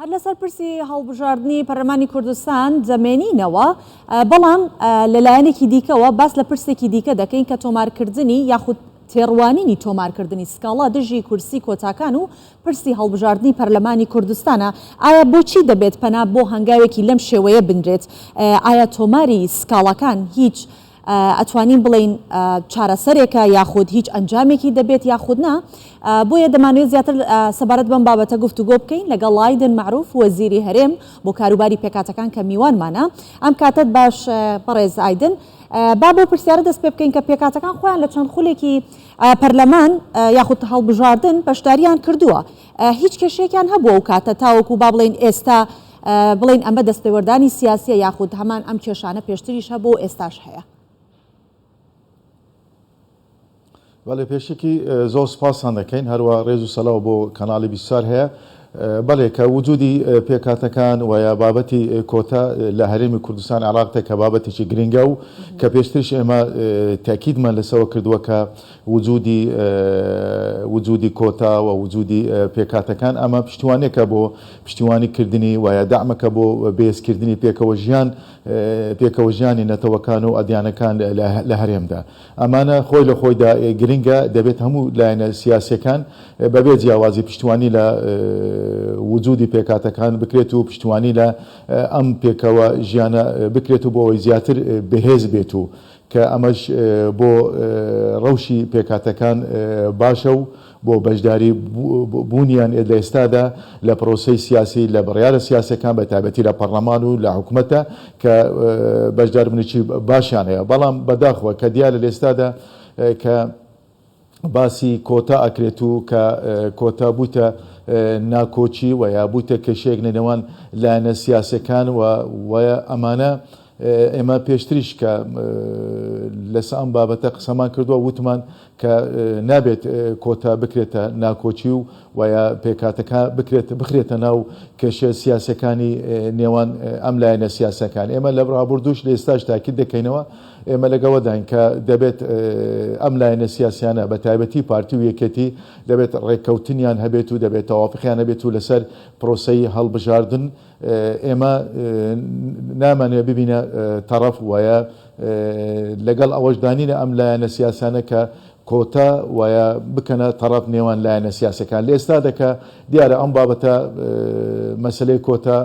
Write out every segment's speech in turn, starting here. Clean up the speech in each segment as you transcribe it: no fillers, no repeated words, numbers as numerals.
هەر لەسەر پرسی هەڵبژاردنی پەرلەمانی کوردستان دەمێنینەوە، بەڵام لەلایەنێکی دیکەوە باس لە پرسێکی دیکە دەکەین کە تۆمارکردنی یاخود تێڕوانینی تۆمارکردنی سکاڵا دژی کورسی کۆتاکان و پرسی هەڵبژاردنی پەرلەمانی کوردستانە، ئایا بۆچی دەبێت پەنا بۆ هەنگاوێکی لەم شێوەیە بنرێت؟ ئایا تۆماری سکاڵاکان هیچ ئەتوانین بڵێین چارەسەرێکە یاخود هیچ ئەنجامێکی دەبێت یاخود نا؟ بۆیە دەمانەوێت زیاتر سەبارەت بەم بابەتە گفتوگۆ بکەین لەگەڵ ئایدن مەعروف وەزیری هەرێم بۆ کاروباری پێکهاتەکان کە میوانمانە. ئەم کاتەت باش بەڕێز ئایدن. با بەو پرسیارە دەست پێ بکەین کە پێکهاتەکان خۆیان لە چەند خولێکی پەرلەمان یاخود هەڵبژاردن بەشداریان کردووە هیچ کێشەیەکیان هەبووە ئەو کاتە تاوەکو با بڵێین ئێستا بڵێین ئەمە دەستێوەردانی سیاسیە یاخود هەمان ئەم کێشانە پێشتریش هەبوو و ئێستاش هەیە؟ بەڵێ پێشەکی زۆر سپاستان دەکەین هەروە ڕێز و سەلاو بۆ کەناڵی 24 هەیە بەڵێ کە وجودی پێکهاتەکان و یا بابەتی کۆتا لە هەرێمی کوردستان عێراقدا کە بابەتێکی گرنگە و کە پێشتریش ئێمە تاکیدمان لەسەوە کردووە کە وجودی وجودی کۆتا و وجودی پێکهاتەکان ئەمە پشتیوانێکە بۆ پشتیوانی کردنی و یا دەعمەکە بۆ بەهێزکردنی پێکەوە ژیان پێکەوە ژیانی نەتەوەکان و ئەدیانەکان لە هەرێمدا. ئەمانە خۆی لە خۆیدا گرنگە، دەبێت هەموو لایەنە سیاسیەکان بەبێ جیاوازی پشتیوانی لە وجودی پێکهاتەکان بکرێت و پشتیوانی لە ئەم پێکەوە ژیانە بکرێت و بۆ ئەوەی زیاتر بەهێز بێت و کە ئەمەش بۆ ڕەوشی پێکهاتەکان باشە و بۆ بەشداری بوونیان لە ئێستادا لە پرۆسەی سیاسی لە بڕیارە سیاسیەکان بە تایبەتی لە پەڕلەمان و لە حکومەتدا کە بەشداربوونێکی باشیان هەیە بەڵام بەداخەوە کە دیارە لە ئێستادا کە باسی کۆتا ئەکرێت و کە کۆتا بوویتە ناکۆکی و یا بوویتە کێشەیەک لە نێوان لایەنە سیاسەکان و ئەمانە ئێمە پێشتریش کە لەسە ئەم بابەتە قسەمان کردووە وتمان کە نابێت کۆتا بکرێتە ناکۆکی و وە پێکهاتەکە بکرێت بخرێتە ناو کێشە سیاسەکانی نێوان ئەم لایەنە سیاسەکان ئێمە لە ڕابردووش لە ئێستاش تاکید دەکەینەوە ئێمە لەگەوەداین کە دەبێت ئەم لایەنە سیاسیانە بە تایبەتی پارتی و یەکێتی دەبێت ڕێککەوتنیان هەبێت و دەبێت تەوافقیان هەبێت و لەسەر پرۆسەی هەڵبژاردن ئێمە نامانەوێت ببینە تەڕەف وایە لەگەڵ ئەوەشدا نینە ئەم لایەنە سیاسانە کە کۆتا وایە بکەنە تەڕەف نێوان لایەنە سیاسەکان لە ئێستادا کە دیارە ئەم بابەتە مەسەلەی کۆتا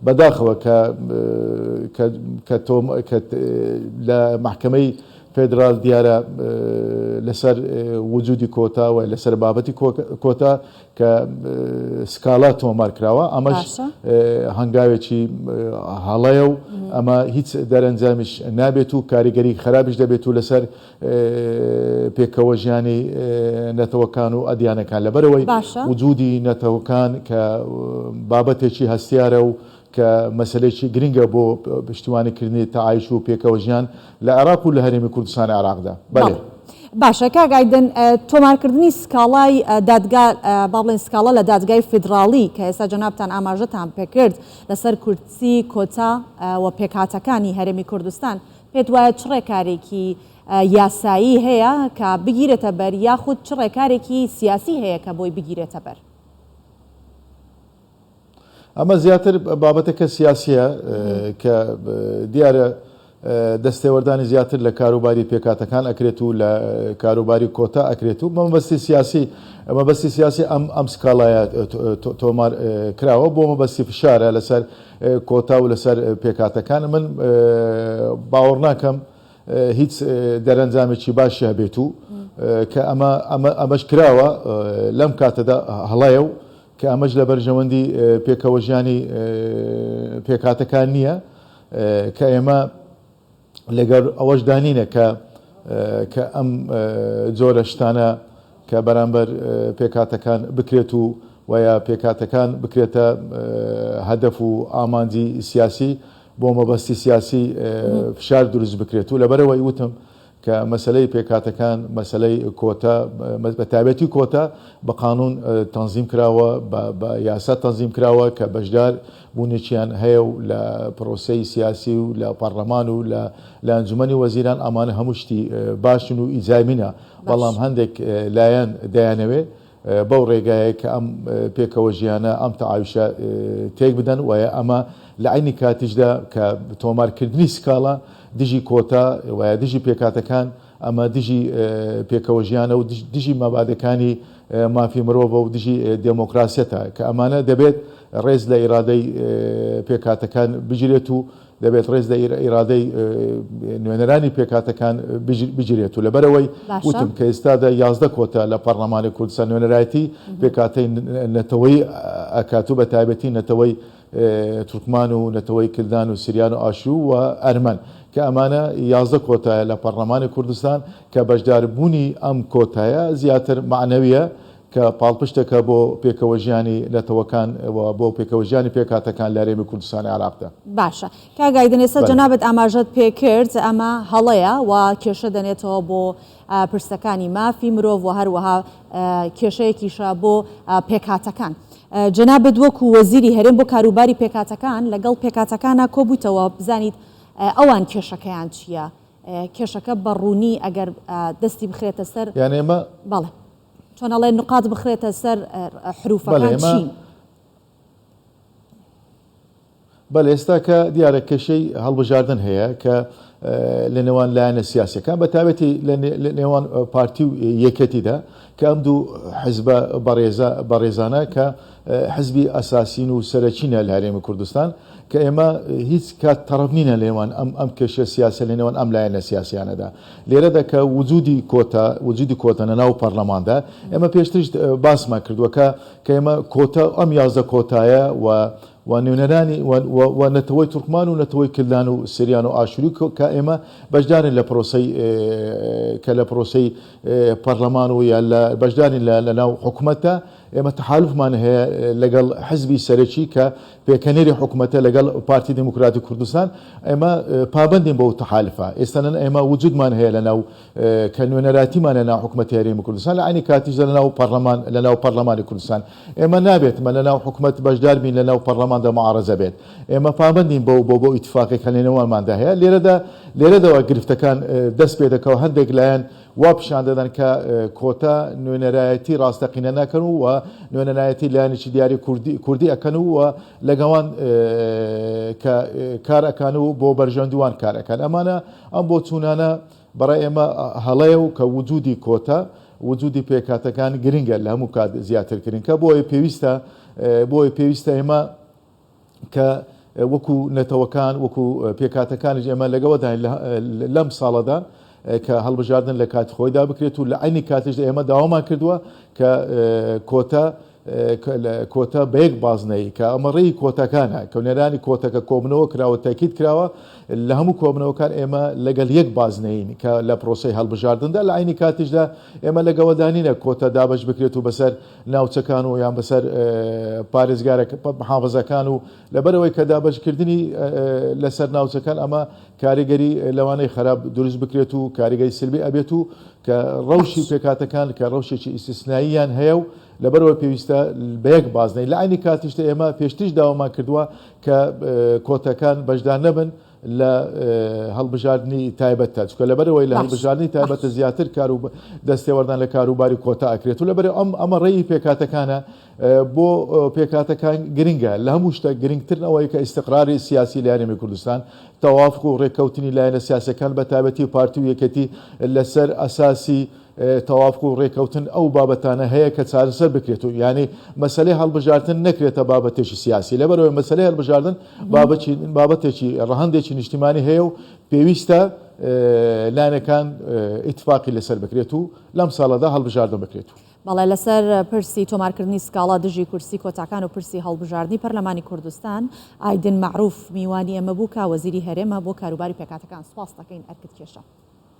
بەداخەوە کە کە کە لە مەحکەمەی فێدرال دیارە لەسەر وجودی کۆتا و لەسەر بابەتی کۆتا کە سکاڵا تۆمار کراوە، ئەمەش هەنگاوێکی هەڵەیە و ئەمە هیچ دەرەنجامیش نابێت و کاریگەری خراپیش دەبێت و لەسەر پێکەوە ژیانی نەتەوەکان و ئەدیانەکان لەبەرئەوەی وجودی نەتەوەکان کە بابەتێکی هەستیارە و کە مەسەلەیەکی گرنگە بۆ پشتیوانی کردنی تەعایش و پێکەوە ژیان لە عێراق و لە هەرێمی کوردستانی عێراقدا. بەلێ. باشە کاک ئایدن تۆمارکردنی سکاڵای دادگا با بڵێین سکاڵا لە دادگای فیدراڵی کە ئێستا جەنابتان ئاماژەتان پێکرد لەسەر کورسی کۆتا و پێکهاتەکانی هەرێمی کوردستان پێت وایە چ ڕێکارێکی یاسایی هەیە کە بگیرێتە بەر یاخود چ ڕێکارێکی سیاسی هەیە کە بۆی بگیرێتە بەر؟ ئەمە زیاتر بابەتەکە سیاسیە کە دیارە دەستێوەردانی زیاتر لە کاروباری پێکاتەکان ئەکرێت و لە کاروباری کۆتا ئەکرێت و مەبەستی سیاسی مەبەستی سیاسی ئەم ئەم سکاڵایە تۆمار کراوە بۆ مەبەستی فشارە لەسەر کۆتا و لەسەر پێکاتەکان من باوەڕ ناکەم هیچ دەرەنجامێکی باشی هەبێت و کە ئەمە ئەمەش کراوە لەم کاتەدا هەڵەیە و کە ئەمەش لە بەرژەوەندی پێکەوەژیانی پێکهاتەکان نییە، کە ئێمە لەگەڵ ئەوەشدا نینە کە کە ئەم جۆرە شتانە کە بەرامبەر پێکهاتەکان بکرێت و ویا پێکهاتەکان بکرێتە هەدەف و ئامانجی سیاسی بۆ مەبەستی سیاسی فشار دروست بکرێت و لەبەرئەوەی وتم کە مەسەلەی پێکهاتەکان، مەسەلەی کۆتا، بە تایبەتی کۆتا بە قانوون تەنزیم کراوە، بە یاسا تەنزیم کراوە کە بەشدار بوونێکیان هەیە و لە پرۆسەی سیاسی و لە پەڕلەمان و لە لە ئەنجومەنی وەزیران ئەمانە هەموو شتی باشن و ئیجابینە، بەڵام هەندێک لایەن دەیانەوێ. بەو ڕێگایە کە ئەم پێکەوە ژیانە ئەم تەعایوشە تێک بدەن و ئەمە لە عەینی کاتیشدا کە تۆمارکردنی سکاڵا دژی کۆتا و دژی پێکهاتەکان ئەمە دژی پێکەوەژیانە و دژی مەبادەکانی مافی مرۆڤە و دژی دێمۆکراسیەتە کە ئەمانە دەبێت ڕێز لە ئیرادەی پێکهاتەکان بگیرێت و دەبێت ڕێز لە ئیرادەی نوێنەرانی پێکهاتەکان بگیرێت و لەبەرئەوەی وتم کە ئێستادا 11 کۆتا لە پەڕلەمانی کوردستان نوێنەرایەتی پێکهاتەی نەتەوەیی ئەکات و بە تایبەتی نەتەوەی تورکمان و نەتەوەی کلدان و سریان و ئاشوو و ئەرمەن کە ئەمانە 11 کۆتایە لە پەڕلەمانی کوردستان کە بەشداربوونی ئەم کۆتایە زیاتر مەعنەویە کە پاڵپشتێکە بۆ پێکەوەژیانی نەتەوەکان و بۆ پێکەوەژیانی پێکهاتەکان لە هەرێمی کوردستانی عێراقدا. باشە کاک ئایدن ئێستا جەنابت ئاماژەت پێکرد ئەمە هەڵەیە و کێشە دەنێتەوە بۆ پرسەکانی مافی مرۆڤ و هەروەها کێشەیەکیشە بۆ پێکهاتەکان. جەنابت وەکو وەزیری هەرێم بۆ کاروباری پێکهاتەکان لەگەڵ پێکهاتەکانا کۆبوویتەوە بزانیت ئەوان کێشەکەیان چییە؟ کێشەکە بە ڕوونی ئەگەر دەستی بخرێتە سەر یان ئێمە بەڵێ چۆن ئەڵێن نقاط بخرێتە سەر حروفەکان چین؟ بەلێ ئێستا کە دیارە کێشەی هەڵبژاردن هەیە کە لە نێوان لایەنە سیاسەکان بە تایبەتی لە نێوان پارتی و یەکەتیدا کە ئەم دوو حزبە بەڕێزە بەڕێزانە کە حزبی ئەساسین و سەرەکینە لە هەرێمی کوردستان کە ئێمە هیچ کات تەڕەف نینە لێوان ئەم ئەم کێشە سیاسە لە نێوان ئەم لایەنە سیاسیانەدا لێرەدا کە وجودی کۆتا وجودی کۆتا لە ناو پەرلەماندا ئێمە پێشتریش باسمان کردووە کە کە ئێمە کۆتا ئەم 11 کۆتایە و و نوێنەرانی و و نەتەوەی تورکمان و نەتەوەی کلدان و سریان و ئاشوری کە ئێمە بەشدارین لە پرۆسەی کە لە پرۆسەی پەرلەمان و یا لە بەشدارین لە لە ناو حکومەتدا ئێمە تەحالوفمان هەیە لەگەڵ حزبی سەرەکی کە پێکهێنەری حکومەتە لەگەڵ پارتی دیموکراتی کوردستان ئێمە پابەندین بەو تەحالفە ئێستا ئێمە وجودمان هەیە لە ناو کە نوێنەرایەتیمان لە ناو حکومەتی هەرێمی کوردستان لە عەینی کاتیشدا لە ناو پەڕلەمان لە ناو پەڕلەمانی کوردستان ئێمە نابێت مە لە ناو حکومەت بەشدار بین لە ناو پەڕلەماندا معارەزە بێت ئێمە پابەندین بەو بۆ بۆ ئیتفاقێک کە لە نێوانماندا هەیە لێرەدا لێرەدەوە گرفتەکان دەست پێ دەکا و هەندێک لایەن وا پیشان دەدەن کە کۆتا نوێنەرایەتی ڕاستەقینە ناکەن و نوێنەرایەتی لایەنێکی دیاری کوردی کوردی ئەکەن و لەگەوان کە کار ئەکان و بۆ بەرژەوەندی وان کار ئەکەن ئەمانە ئەم بۆچوونانە بەڕای ئێمە هەڵەیە و کە وجودی کۆتا، وجودی پێکهاتەکان گرنگە لە هەموو کات زیاتر گرنکە بۆیە پێویستە بۆیە پێویستە ئێمە کە وەکو نەتەوەکان وەکو پێکهاتەکانیش ئێمە لەگەوەداین لەم ساڵەدا کە هەڵبژاردن لە کاتی خۆیدا بکرێت و لە عەینی کاتیشدا ئێمە داوامان کردووە کە کۆتا کۆتا بە یەک بازنەیی کە ئەمە ڕێی کۆتاکانە کە نوێنەرانی کۆتەکە کۆبنەوە کراوە تەکید کراوە لە هەموو کۆبنەوەکان ئێمە لەگەڵ یەک بازنەیین کە لە پرۆسەی هەڵبژاردندا لە عەینی کاتیشدا ئێمە لەگەوەدانینە کۆتا دابەش بکرێت و بەسەر ناوچەکان و یان بەسەر پارێزگارە محافزەکان و لەبەرئەوەی کە دابەشکردنی لەسەر ناوچەکان ئەمە کاریگەری لەوانەیە خراپ دروست بکرێت و کاریگەری سلبی ئەبێت و کە ڕەوشی پێکهاتەکان کە ڕەوشێکی ئیستیسناییان هەیە و لەبەرئەوە پێویستە بە یەک بازنەی لە عەینی کاتیشدا ئێمە پێشتریش داوامان کردووە کە کۆتەکان بەشدار نەبن لە هەڵبژاردنی تایبەتدا چونکە لەبەرئەوەی لە هەڵبژاردنی تایبەتە زیاتر کار و دەستێوەردان لە کاروباری کۆتا ئەکرێت و لەبەر ئەم ئەمە ڕێی پێکهاتەکانە بۆ پێکهاتەکان گرنگە لە هەموو شتە گرنگتر ئەوەیە کە ئیستقراری سیاسی لە هەرێمی کوردستان تەوافق و ڕێککەوتنی لایەنە سیاسەکان بە تایبەتی و پارتی و یەکێتی لەسەر ئەساسی تەوافق و ڕێکەوتن ئەو بابەتانە هەیە کە چارەسەر بکرێت و یانی مەسەلەی هەڵبژاردن نەکرێتە بابەتێکی سیاسی لەبەرئەوەی مەسەلەی هەڵبژاردن بابەتی بابەتێکی ڕەهەندێکی نیشتیمانی هەیە و پێویستە لایەنەکان ئیتفاقی لەسەر بکرێت و لەم ساڵەدا هەڵبژاردن بکرێت و. بەڵێ لەسەر پرسی تۆمارکردنی سکاڵا دژی کورسی کۆتاکان و پرسی هەڵبژاردنی پەرلەمانی کوردستان ئایدن مەعروف میوانی ئێمە بوو کە وەزیری هەرێمە بۆ کاروباری پێکهاتەکان سوپاست دەکەین ئەرکت کێشا.